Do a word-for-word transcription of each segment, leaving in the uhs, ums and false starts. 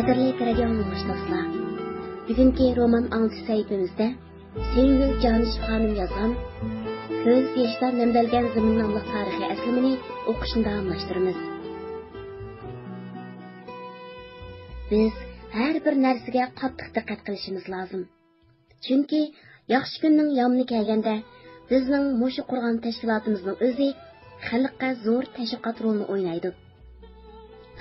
قەدىرلىك رادىئو ئاڭلىغۇچى دوستلار، بۈگۈنكى رومان ئاڭلىتىش سەھىپىمىزدە سۆيۈمگۈل جانىش خانىم يازغان كۆز يېشىدا نەمدەلگەن زېمىن ناملىق تارىخىي ئەسلىمىنى ئوقۇشنى داۋاملاشتۇرىمىز. بىز ھەر بىر نەرسىگە قاتتىق دىققەت قىلىشىمىز لازىم. چۈنكى ياخشى كۈننىڭ يامىنى كەلگەندە، بىزنىڭ مۇشۇ قۇرغان تەشكىلاتىمىزنىڭ ئۆزى خەلققە زور تەشۋىقات رولىنى ئوينايدۇ.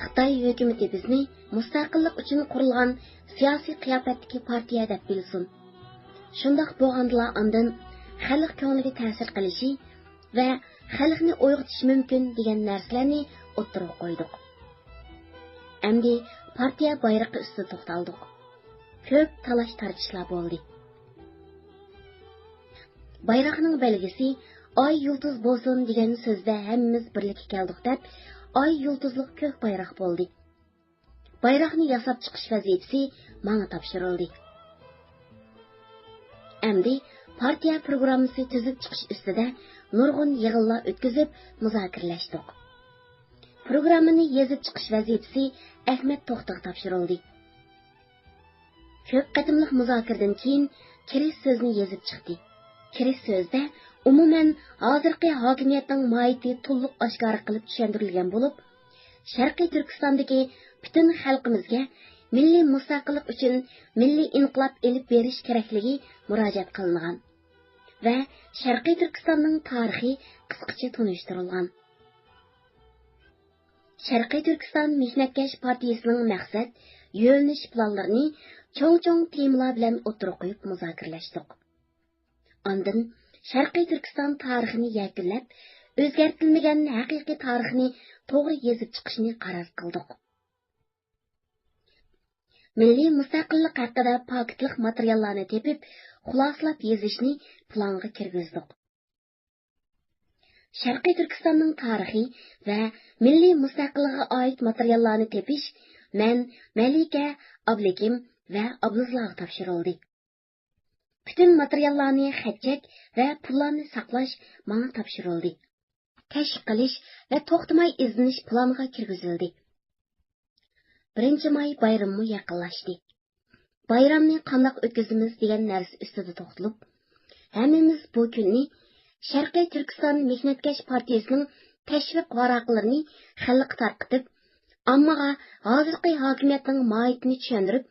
خىتاي ھۆكۈمىتى بىزنى مۇستەقىللىق ئۈچۈن قۇرۇلغان سىياسىي قىياپەتتىكى پارتىيە دەپ بىلسۇن. شۇنداق بولغاندىلا ئاندىن خەلق كۆڭلىگە تەسىر قىلىشى ۋە خەلقنى ئويغىتىشى مۇمكىن دېگەن نەرسىلەرنى ئوتتۇرىغا قويدۇق. ئەمدى پارتىيە بايرىقى ئۈستىدە توختالدۇق. كۆپ تالاش-تارتىشلار بولدى. بايراقنىڭ بەلگىسى ئاي يۇلتۇز بولسۇن دېگەن سۆزدە ھەممىمىز بىرلىككە كەلدۇق دەپ، ئاي يۇلتۇزلۇق كۆك بايراق بولدى. بايراقنى ياساپ چىقىش ۋەزىپىسى ماڭا تاپشۇرۇلدى. ئەمدى پارتىيە پروگراممىسى تۈزۈپ چىقىش ئۈستىدە نۇرغۇن يىغىنلار ئۆتكۈزۈپ مۇزاكىرىلەشتۇق. پروگراممىنى يېزىپ چىقىش ۋەزىپىسى ئەخمەت توختىغا تاپشۇرۇلدى. كۆپ قېتىملىق مۇزاكىرىدىن كېيىن كىرىش سۆزىنى يېزىپ چىقتى. كىرىش سۆزىدە ئومۇمەن ھازىرقى ھاكىمىيەتنىڭ ماھىيىتى تولۇق ئاشكارا قىلىپ چۈشەندۈرۈلگەن بولۇپ، شەرقىي تۈركىستاندىكى پۈتۈن خەلقىمىزگە مىللىي مۇستەقىللىق ئۈچۈن مىللىي ئىنقىلاب ئېلىپ بېرىش كېرەكلىكى مۇراجىئەت قىلىنغان ۋە شەرقىي تۈركىستاننىڭ تارىخى قىسقىچە تونۇشتۇرۇلغان. شەرقىي تۈركىستان مېھنەتكەش پارتىيىسىنىڭ مەقسەت، يۆنىلىش پىلانلىرىنى چوڭ-چوڭ تېمىلار بىلەن ئوتتۇرىغا قويۇپ مۇزاكىرىلەشتۇق. ئاندىن شەرقىي تۈركىستان تارىخىنى يەكۈنلەپ، ئۆزگەرتىلمىگەن ھەقىقىي تارىخنى توغرا يېزىپ چىقىشنى قارار قىلدۇق. مىللىي مۇستەقىللىق ھەققىدە پاكىتلىق ماتېرىياللارنى تېپىپ، خۇلاسىلاپ يېزىشنى پىلانغا كىرگۈزدۇق. شەرقىي تۈركىستاننىڭ تارىخى ۋە مىللىي مۇستەقىللىقىغا ئائىت ماتېرىياللارنى تېپىش مەن، مەلىكە، ئابلىكىم ۋە ئابلىزلارغا تاپشۇرۇلدى. پۈتۈن ماتېرىياللارنى خەت چەك ۋە پۇللارنى ساقلاش ماڭا تاپشۇرۇلدى. كەشىپ قىلىش ۋە توختىماي ئىزدىنىش پىلانغا كىرگۈزۈلدى. بىرىنچى ماي بايرىمىمۇ يېقىنلاشتى. بايرامنى قانداق ئۆتكۈزىمىز دېگەن نەرسە ئۈستىدە توختىلىپ، ھەممىمىز بۇ كۈننى شەرقىي تۈركىستان مېھنەتكەش پارتىيىسىنىڭ تەشۋىق ۋاراقلىرىنى خەلققە تارقىتىپ، ئاممىغا ھازىرقى ھاكىمىيەتنىڭ ماھىيىتىنى چۈشەندۈرۈپ،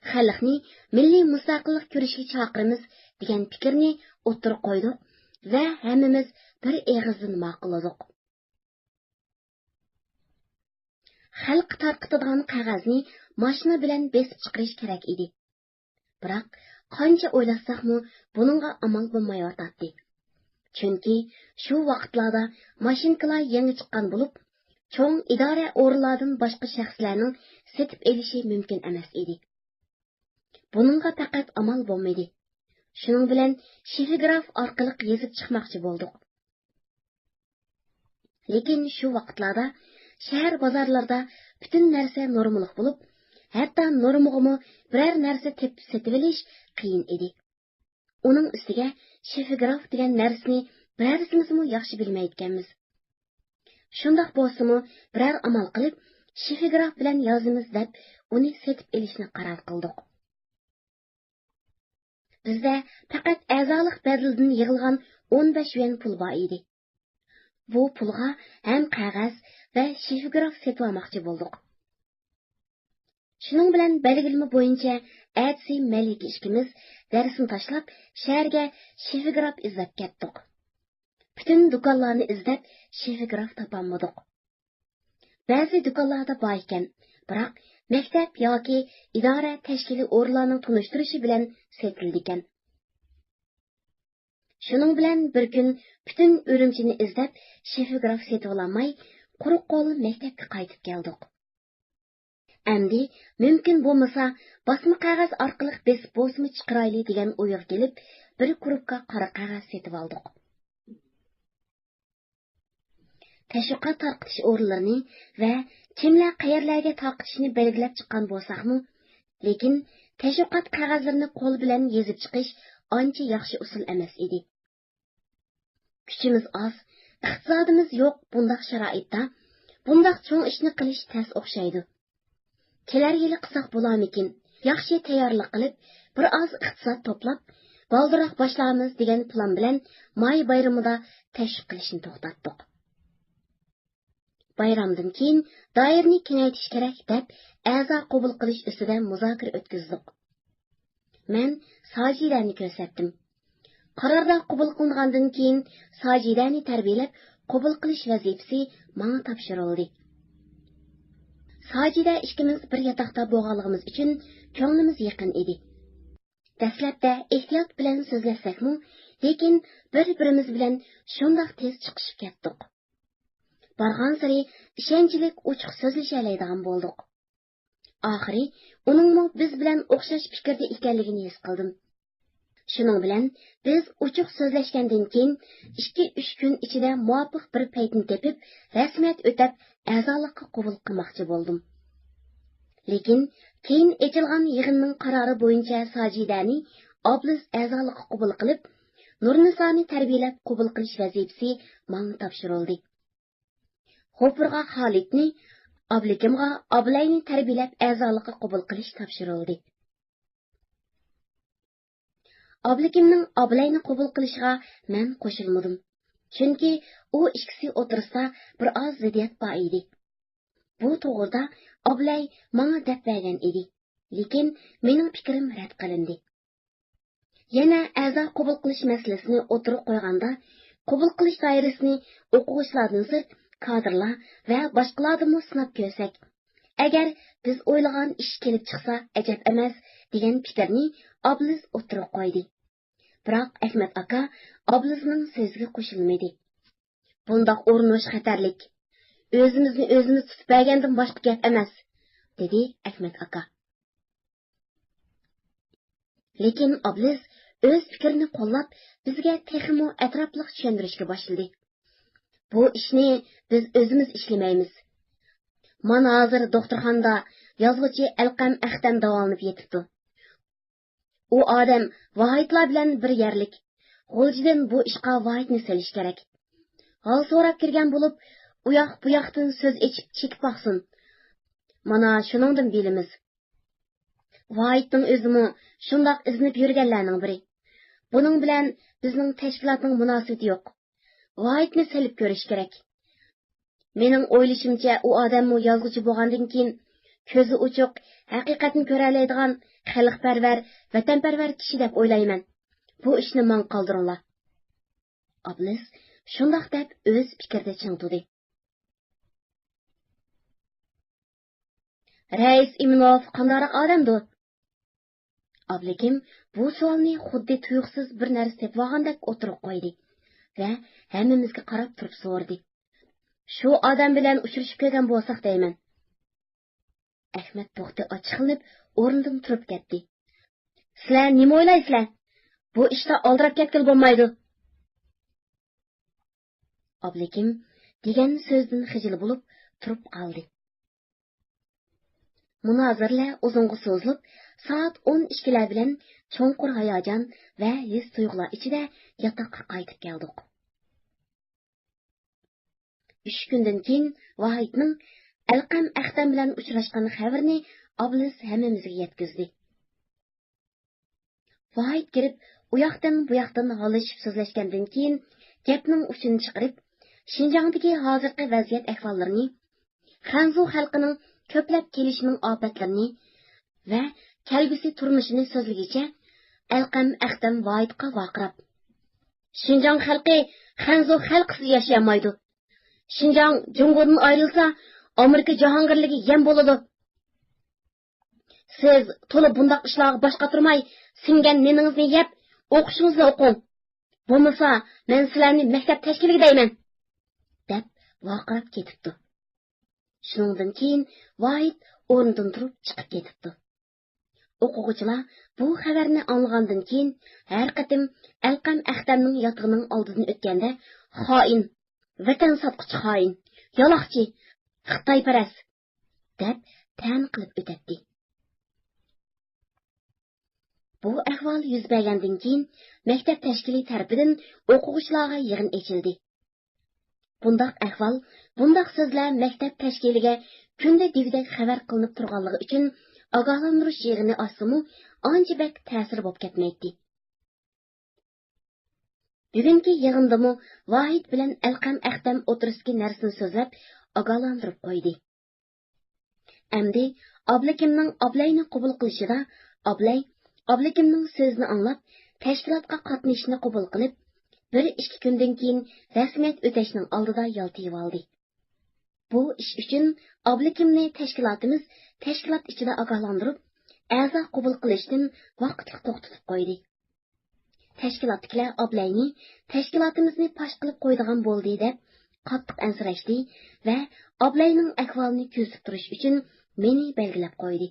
خەلقنى مىللىي مۇستەقىللىق كۈرىشىگە چاقىرىمىز دېگەن پىكىرنى ئوتتۇرىغا قويدۇق ۋە ھەممىمىز بىر ئېغىزدىن ماقۇللىدۇق. خەلققە تارقىتىدىغان قەغەزنى ماشىنا بىلەن بېسىپ چىقىرىش كېرەك ئىدى. بىراق، قانچە ئويلاشساقمۇ بۇنىڭغا ئامال بولمايۋاتاتتى. چۈنكى شۇ ۋاقىتلاردا ماشىنكىلار يېڭى چىققان بولۇپ، چوڭ ئىدارە ئورۇنلاردىن باشقا شەخسلەرنىڭ سېتىپ ئېلىشى مۇمكىن ئەمەس ئىدى. بۇنىڭغا پەقەت ئامال بولمىدى. شۇنىڭ بىلەن شىفىگراف ئارقىلىق يېزىپ چىقماقچى بولدۇق. لېكىن شۇ ۋاقىتلاردا شەھەر بازارلىرىدا پۈتۈن نەرسە نورمىلىق بولۇپ، ھەتتا نورمىغىمۇ بىرەر نەرسە تېپىپ سېتىۋېلىش قىيىن ئىدى. ئۇنىڭ ئۈستىگە شىفىگراف دېگەن نەرسىنى بىرەرسىمىزمۇ ياخشى بىلمەيدىكەنمىز. شۇنداق بولسىمۇ، بىرەر ئامال قىلىپ، شىفىگراف بىلەن يازىمىز دەپ، ئۇنى سېتىپ ئېلىشنى قارار قىلدۇق. بىزدە پەقەت ئەزالىق بەدىلىدىن يىغىلغان ئون بەش يۈەن پۇل بار ئىدى. بۇ پۇلغا ھەم قەغەز ۋە شىفىگراف سېتىۋالماقچى بولدۇق. شۇنىڭ بىلەن بەلگىلىمە بويىچە ئەتىسى مەلىكە ئىككىمىز دەرسنى تاشلاپ، شەھەرگە شىفىگراف ئىزدەپ كەتتۇق. پۈتۈن دۇكانلارنى ئىزدەپ، شىفىگراف تاپالمىدۇق. بەزى دۇكانلاردا بار ئىكەن، بىراق مەكتەپ ياكى ئىدارە، تەشكىلىي ئورۇنلارنىڭ تونۇشتۇرۇشى بىلەن سېتىلىدىكەن. شۇنىڭ بىلەن بىر كۈن پۈتۈن ئۈرۈمچىنى ئىزدەپ، شىفىگراف سېتىۋالالماي، قۇرۇق قول مەكتەپكە قايتىپ كەلدۇق. ئەمدى مۇمكىن بولمىسا، باسما قەغەز ئارقىلىق بېسىپ بولسىمۇ چىقىرايلى دېگەن ئويغا كېلىپ، بىر كۇرۇپكا قارا قەغەز سېتىۋالدۇق. تەشۋىقات تارقىتىش ئورۇنلىرىنى ۋە كىملەر قەيەرلەرگە تارقىتىشنى بەلگىلەپ چىققان بولساقمۇ، لېكىن تەشۋىقات قەغەزلىرىنى قول بىلەن يېزىپ چىقىش ئانچە ياخشى ئۇسۇل ئەمەس ئىدى. كۈچىمىز ئاز، ئىقتىسادىمىز يوق بۇنداق شارائىتتا بۇنداق چوڭ ئىشنى قىلىش تەس ئوخشايدۇ. كېلەر يىلى قىلساق بولارمىكىن؟ ياخشى تەييارلىق قىلىپ، بىر ئاز ئىقتىساد توپلاپ، بالدۇرراق باشلارمىز دېگەن پىلان بىلەن ماي بايرىمىدا تەشۋىق قىلىشنى توختاتتۇق. بايرامدىن كېيىن دائىرىنى كېڭەيتىش كېرەك دەپ، ئەزا قوبۇل قىلىش ئۈستىدە مۇزاكىرە ئۆتكۈزدۇق. مەن ساجىدەنى كۆرسەتتىم. قاراردا قوبۇل قىلىنغاندىن كېيىن، ساجىدەنى تەربىيەلەپ قوبۇل قىلىش ۋەزىپىسى ماڭا تاپشۇرۇلدى. ساجىدە ئىككىمىز بىر ياتاقتا بولغانلىقىمىز ئۈچۈن كۆڭلىمىز يېقىن ئىدى. دەسلەپتە ئېھتىيات بىلەن سۆزلەشسەكمۇ، لېكىن بىر-بىرىمىز بىلەن شۇنداق تېز چىقىشىپ كەتتۇق. بارغانسېرى ئىشەنچلىك، ئوچۇق سۆزلىشەلەيدىغان بولدۇق. ئاخىرى ئۇنىڭمۇ بىز بىلەن ئوخشاش پىكىردە ئىكەنلىكىنى ھېس قىلدىم. شۇنىڭ بىلەن بىز ئوچۇق سۆزلەشكەندىن كېيىن، ئىككى-ئۈچ كۈن ئىچىدە مۇۋاپىق بىر پەيتنى تېپىپ، رەسمىيەت ئۆتەپ، ئەزالىققا قوبۇل قىلماقچى بولدۇم. لېكىن كېيىن ئېچىلغان يىغىننىڭ قارارى بويىچە ساجىدەنى ئابلىز ئەزالىققا قوبۇل قىلىپ، نۇرنىسانى تەربىيەلەپ قوبۇل قىلىش ۋەزىپىسى ماڭا تاپشۇرۇلدى. غوپۇرغا خالىدنى، ئابلىكىمغا ئابلەينى تەربىيەلەپ ئەزالىققا قوبۇل قىلىش تاپشۇرۇلدى. ئابلىكىمنىڭ ئابلەينى قوبۇل قىلىشىغا مەن قوشۇلمىدىم. چۈنكى ئۇ ئىككىسى ئوتتۇرىسىدا بىر ئاز زىددىيەت بار ئىدى. بۇ توغرىدا ئابلەي ماڭا دەپ بەرگەن ئىدى. لېكىن مېنىڭ پىكرىم رەت قىلىندى. يەنە ئەزا قوبۇل قىلىش مەسىلىسىنى ئوتتۇرىغا قويغاندا، قوبۇل قىلىش دائىرىسىنى ئوقۇغۇچىلاردىن سىرت كادىرلار ۋە باشقىلاردىنمۇ سىناپ كۆرسەك، ئەگەر بىز ئويلىغان ئىش كېلىپ چىقسا ئەجەب ئەمەس، دېگەن پىكىرنى ئابلىز ئوتتۇرىغا قويدى. بىراق ئەخمەت ئاكا ئابلىزنىڭ سۆزىگە قوشۇلمىدى. بۇنداق ئۇرۇنۇش خەتەرلىك. ئۆزىمىزنى ئۆزىمىز تۇتۇپ بەرگەندىن باشقا گەپ ئەمەس، دېدى ئەخمەت ئاكا. لېكىن ئابلىز ئۆز پىكرىنى قوللاپ، بىزگە تېخىمۇ ئەتراپلىق چۈشەندۈرۈشكە باشلىدى. بۇ ئىشنى بىز ئۆزىمىز ئىشلىمەيمىز. مانا ھازىر دوختۇرخانىدا يازغۇچى ئەلقەم ئەختەم داۋالىنىپ يېتىپتۇ. ئۇ ئادەم ۋاھىتلار بىلەن بىر يەرلىك. غۇلجىدىن بۇ ئىشقا ۋاھىتنى سېلىش كېرەك. ھال سوراپ كىرگەن بولۇپ، ئۇياق-بۇياقتىن سۆز ئېچىپ چېكىپ باقسۇن. مانا شۇنىڭدىن بىلىمىز. ۋاھىتنىڭ ئۆزىمۇ شۇنداق ئىزدىنىپ يۈرگەنلەرنىڭ بىرى. بۇنىڭ بىلەن بىزنىڭ تەشكىلاتنىڭ مۇناسىۋىتى يوق. ۋاھىتنى سېلىپ كۆرۈش كېرەك. مېنىڭ ئويلىشىمچە، ئۇ ئادەممۇ يازغۇچى بولغاندىن كېيىن، كۆزى ئوچۇق، ھەقىقەتنى كۆرەلەيدىغان خەلقپەرۋەر، ۋەتەنپەرۋەر كىشى دەپ ئويلايمەن. بۇ ئىشنى ماڭا قالدۇرۇڭلار. ئابلىز شۇنداق دەپ ئۆز پىكرىدە چىڭ تۇردى. رەئىس ئىمىنوف قانداقراق ئادەمدۇ؟ ئابلىكىم بۇ سوئالنى خۇددى تۇيۇقسىز بىر نەرسە تېپىۋالغاندەك ئوتتۇرىغا قويدى ۋە ھەممىمىزگە قاراپ تۇرۇپ سورىدى. شۇ ئادەم بىلەن ئۇچرىشىپ كۆرگەن بولساق دەيمەن. ئەخمەت توختى ئاچچىقلىنىپ ئورنىدىن تۇرۇپ كەتتى. سىلەر نېمە ئويلايسىلەر؟ بۇ ئىشتا ئالدىراپ كەتكىلى بولمايدۇ. ئابلىكىم دېگەن سۆزدىن خىجىل بولۇپ تۇرۇپ قالدى. مۇنازىرىلەر ئۇزۇنغا سوزۇلۇپ، سائەت ئون ئىككىلەر بىلەن چوڭقۇر ھاياجان ۋە ھېس تۇيغۇلار ئىچىدە ياتاققا قايتىپ كەلدۇق. ئۈچ كۈندىن كېيىن ۋاھىتنىڭ ئەلقەم ئەختەم بىلەن ئۇچراشقان خەۋىرىنى ئابلىز ھەممىمىزگە يەتكۈزدى. ۋاھىت كىرىپ، ئۇياقتىن بۇياقتىن ھاللىشىپ سۆزلەشكەندىن كېيىن، گەپنىڭ ئۇچىنى چىقىرىپ، شىنجاڭدىكى ھازىرقى ۋەزىيەت ئەھۋاللىرىنى، خەنزۇ خەلقىنىڭ كۆپلەپ كېلىشىنىڭ ئاپەتلىرىنى ۋە كەلگۈسى تۇرمۇشىنى سۆزلىگىچە، ئەلقەم ئەختەم ۋاھىتقا ۋارقىراپ، شىنجاڭ خەلقى خەنزۇ خەلقىسىز ياشىيالمايدۇ. شىنجاڭ جۇڭگودىن ئايرىلسا، ئامېرىكا جاھانگىرلىرىگە يەم بولىدۇ. سىز تولا بۇنداق ئىشلارغا باش قاتۇرماي، سىڭگەن نېنىڭىزنى يەپ، ئوقۇشىڭىزنى ئوقۇڭ. بولمىسا، مەن سىلەرنى مەكتەپ تەشكىلىگە دەيمەن، دەپ ۋارقىراپ كېتىپتۇ. شۇنىڭدىن كېيىن ۋاھىت ئورنىدىن تۇرۇپ چىقىپ كېتىپتۇ. ئوقۇغۇچىلار بۇ خەۋەرنى ئاڭلىغاندىن كېيىن، ھەر قېتىم ئەلقەم ئەختەمنىڭ ياتىقىنىڭ ئالدىدىن ئۆتكەندە، خائىن، ۋەتەن ساتقۇچى خائىن، يالاقچى، خىتايپەرەس، دەپ تەن قىلىپ ئۆتەتتى. بۇ ئەھۋال يۈز بەرگەندىن كېيىن، مەكتەپ تەشكىلى تەرىپىدىن ئوقۇغۇچىلارغا يىغىن ئېچىلدى. بۇنداق ئەھۋال، بۇنداق سۆزلەر مەكتەپ تەشكىلىگە كۈندە دېگۈدەك خەۋەر قىلىنىپ تۇرغانلىقى ئۈچۈن، ئاگاھلاندۇرۇش يىغىنى ئاچسىمۇ، ئانچە بەك تەسىرى بولۇپ كەتمەيتتى. بۈگۈنكى يىغىندىمۇ ۋاھىد بىلەن ئەلقەم ئەختەم ئوتتۇرىسىدىكى نەرسىنى سۆزلەپ، ئاگاھلاندۇرۇپ قويدى. ئەمدى ئابلىكىمنىڭ ئابلەينى قوبۇل قىلىشىدا، ئابلەي ئابلىكىمنىڭ سۆزىنى ئاڭلاپ، تەشكىلاتقا قاتنىشىشنى قوبۇل قىلىپ، بىر ئىككى كۈندىن كېيىن رەسمىيەت ئۆتەشنىڭ ئالدىدا يالتىيىۋالدى. بۇ ئىش ئۈچۈن ئابلىكىمنى تەشكىلاتىمىز تەشكىلات ئىچىدە ئاگاھلاندۇرۇپ، ئەزا قوبۇل قىلىشتىن ۋاقىتلىق توختىتىپ قويدى. تەشكىلاتتىكىلەر ئابلەينى تەشكىلاتىمىزنى پاش قىلىپ قويىدىغان بولدى دەپ قاتتىق ئەنسىرەشتى ۋە ئابلەينىڭ ئەھۋالىنى كۆزىتىپ تۇرۇش ئۈچۈن مېنى بەلگىلەپ قويدى.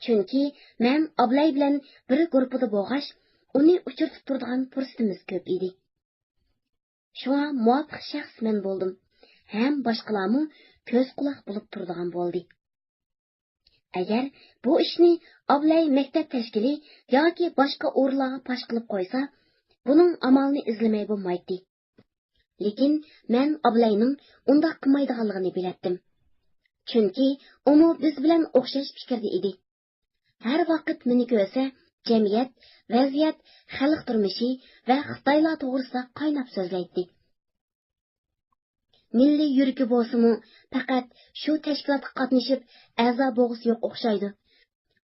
چۈنكى مەن ئابلەي بىلەن بىر گۇرۇپپىدا بولغاچ، ئۇنى ئۇچرىتىپ تۇرىدىغان پۇرسىتىمىز كۆپ ئىدى. شۇڭا مۇۋاپىق شەخس مەن بولدۇم ھەم باشقىلارمۇ كۆز-قۇلاق بولۇپ تۇرىدىغان بولدى. ئەگەر بۇ ئىشنى ئابلەي مەكتەپ تەشكىلى ياكى باشقا ئورۇنلارغا پاش قىلىپ قويسا، بۇنىڭ ئامالىنى ئىزلىمەي بولمايتتى. لېكىن مەن ئابلەينىڭ ئۇنداق قىلمايدىغانلىقىنى بىلەتتىم. چۈنكى ئۇمۇ بىز بىلەن ئوخشاش پىكىردە ئىدى. ھەر ۋاقىت مېنى كۆرسە، جەمئىيەت، ۋەزىيەت، خەلق تۇرمۇشى ۋە خىتايلار توغرىسىدا قايناپ سۆزلەيتتى. مىللىي يۈرىكى بولسىمۇ، پەقەت شۇ تەشكىلاتقا قاتنىشىپ ئەزا بولغۇسى يوق ئوخشايدۇ.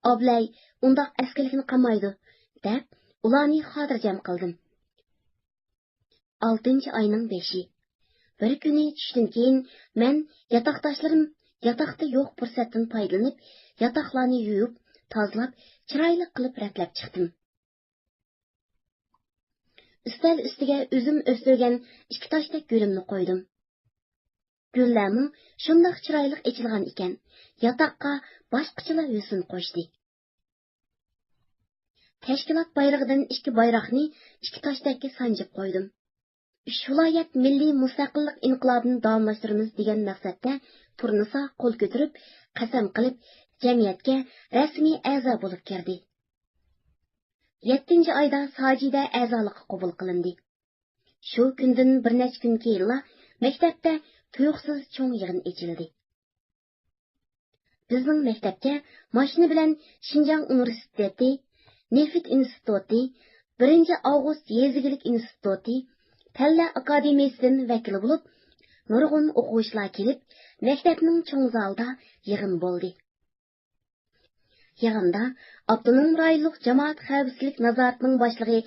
ئابلەي ئۇنداق ئەسكىلىكنى قىلمايدۇ، دەپ ئۇلارنى خاتىرجەم قىلدىم. ئالتىنچى ئاينىڭ بېشى. بىر كۈنى چۈشتىن كېيىن مەن ياتاقداشلىرىم ياتاقتا يوق پۇرسەتتىن پايدىلىنىپ، ياتاقلارنى يۇيۇپ، تازىلاپ، چىرايلىق قىلىپ رەتلەپ چىقتىم. ئۈستەل ئۈستىگە ئۆزۈم ئۆستۈرگەن ئىككى تاشتەك گۈلۈمنى قويدۇم. گۈللەرمۇ شۇنداق چىرايلىق ئېچىلغان ئىكەن، ياتاققا باشقىچىلا ھۆسن قوشتى. تەشكىلات بايرىقىدىن ئىككى بايراقنى ئىككى تاشتەككە سانجىپ قويدۇم. ئۈچ ۋىلايەت مىللىي مۇستەقىللىق ئىنقىلابىنى داۋاملاشتۇرىمىز دېگەن مەقسەتتە تۇرنىسا قول كۆتۈرۈپ، قەسەم قىلىپ، جەمئىيەتكە رەسمىي ئەزا بولۇپ كىردى. يەتتىنچى ئايدا ساجىدە ئەزالىققا قوبۇل قىلىندى. شۇ كۈندىن بىر نەچچە كۈن كېيىنلا مەكتەپتە تۇيۇقسىز چوڭ يىغىن ئېچىلدى. بىزنىڭ مەكتەپكە ماشىنا بىلەن شىنجاڭ ئۇنىۋېرسىتېتى، نېفىت ئىنستىتۇتى، بىرىنچى ئاۋغۇست يېزا ئىگىلىك ئىنستىتۇتى، پەنلەر ئاكادېمىيىسىدىن ۋەكىل بولۇپ، نۇرغۇن ئوقۇغۇچىلار كېلىپ، مەكتەپنىڭ چوڭ زالىدا يىغىن بولدى. يىغىندا ئاپتونوم رايونلۇق جامائەت خەۋپسىزلىك نازارىتىنىڭ باشلىقى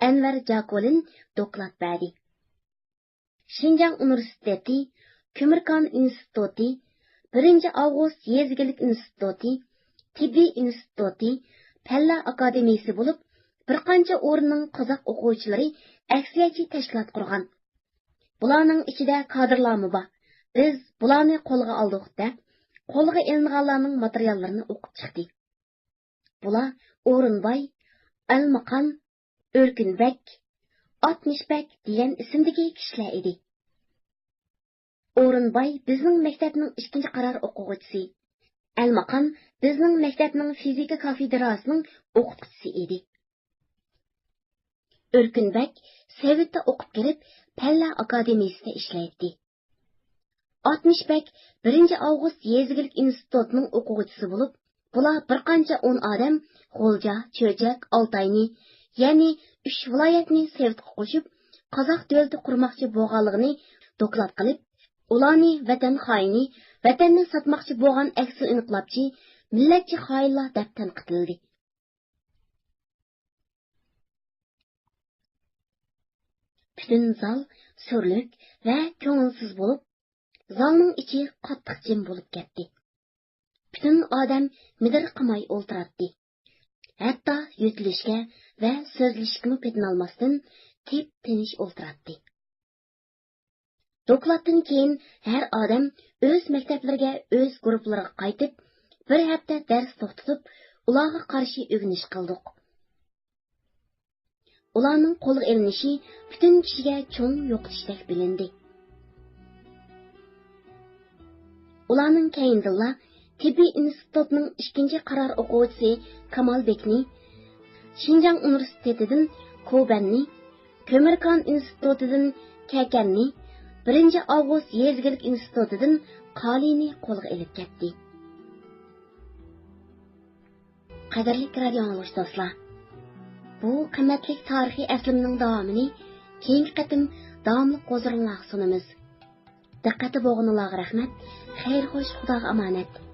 ئەنۋەر جاكولىن دوكلات بەردى. شىنجاڭ ئۇنىۋېرسىتېتى، كۆمۈركان ئىنستىتۇتى، بىرىنچى ئاۋغۇست يېزا ئىگىلىك ئىنستىتۇتى، تېببىي ئىنستىتۇتى، پەنلەر ئاكادېمىيىسى بولۇپ، بىر قانچە ئورۇننىڭ قازاق ئوقۇغۇچىلىرى ئەكسىيەتچى تەشكىلات قۇرغان. بۇلارنىڭ ئىچىدە كادىرلارمۇ بار. بىز بۇلارنى قولغا ئالدۇق، دەپ، قولغا ئېلىنغانلارنىڭ ماتېرىياللىرىنى ئوقۇپ چىقتى. بۇلار ئورۇنباي، ئەلماقان، ئۆركۈن بەگ، ئاتمىش بەگ دېگەن ئىسىمدىكى كىشىلەر ئىدى. ئورۇنباي بىزنىڭ مەكتەپنىڭ ئىككىنچى قارار ئوقۇغۇچىسى، ئەلماقان بىزنىڭ مەكتەپنىڭ فىزىكا كافېدراسىنىڭ ئوقۇتقۇچىسى ئىدى. ئۆركۈن بەگ سوۋېتتا ئوقۇپ كىرىپ، پەنلەر ئاكادېمىيىسىدە ئىشلەيتتى. ئاتمىش بەگ بىرىنچى ئاۋغۇست يېزا ئىگىلىك ئىنستىتۇتىنىڭ ئوقۇغۇچىسى بولۇپ، بۇلار بىر قانچە ئون ئادەم غۇلجا، چۆچەك، ئالتاينى، يەنى ئۈچ ۋىلايەتنى سوۋېتقا قوشۇپ، قازاق دۆلىتى قۇرماقچى بولغانلىقىنى دوكلات قىلىپ، ئۇلارنى ۋەتەن خائىنى، ۋەتەننى ساتماقچى بولغان ئەكسىل ئىنقىلابچى، مىللەتچى خائىنلار دەپ تەنقىدلىدى. پۈتۈن زال سۈرلۈك ۋە كۆڭۈلسىز بولۇپ، زالنىڭ ئىچى قاتتىق جىم بولۇپ كەتتى. پۈتۈن ئادەم مىدىرقىماي ئولتۇراتتى. ھەتتا يۆتىلىشكە ۋە سۆزلىشىشكىمۇ پېتىنالماستىن، تىپ-تىنچ ئولتۇراتتى. دوكلاتتىن كېيىن ھەر ئادەم ئۆز مەكتەپلىرىگە، ئۆز گۇرۇپپىلىرىغا قايتىپ، بىر ھەپتە دەرس توختىتىپ، ئۇلارغا قارشى ئۆگىنىش قىلدۇق. ئۇلارنىڭ قولغا ئېلىنىشى پۈتۈن كىشىگە چوڭ يوقىتىشتەك بىلىندى. ئۇلارنىڭ كەينىدىنلا تېببىي ئىنستىتۇتنىڭ ئىككىنچى قارار ئوقۇغۇچىسى كامالبېكنى، شىنجاڭ ئۇنىۋېرسىتېتىدىن كوبەننى، كۆمۈركان ئىنستىتۇتىدىن كەكەننى، بىرىنچى ئاۋغۇست يېزا ئىگىلىك ئىنستىتۇتىدىن قالىيىنى قولىغا ئېلىپ كەتتى. قەدىرلىك رادىيو ئاڭلىغۇچى دوستلار، بۇ قىممەتلىك تارىخىي ئەسلىمىنىڭ داۋامىنى كېيىنكى قېتىم داۋاملىق ھۇزۇرۇڭلارغا سۇنىمىز. دىققەتتە بولغىنىڭلارغا رەھمەت. خەير خوش، خۇداغا ئامانەت.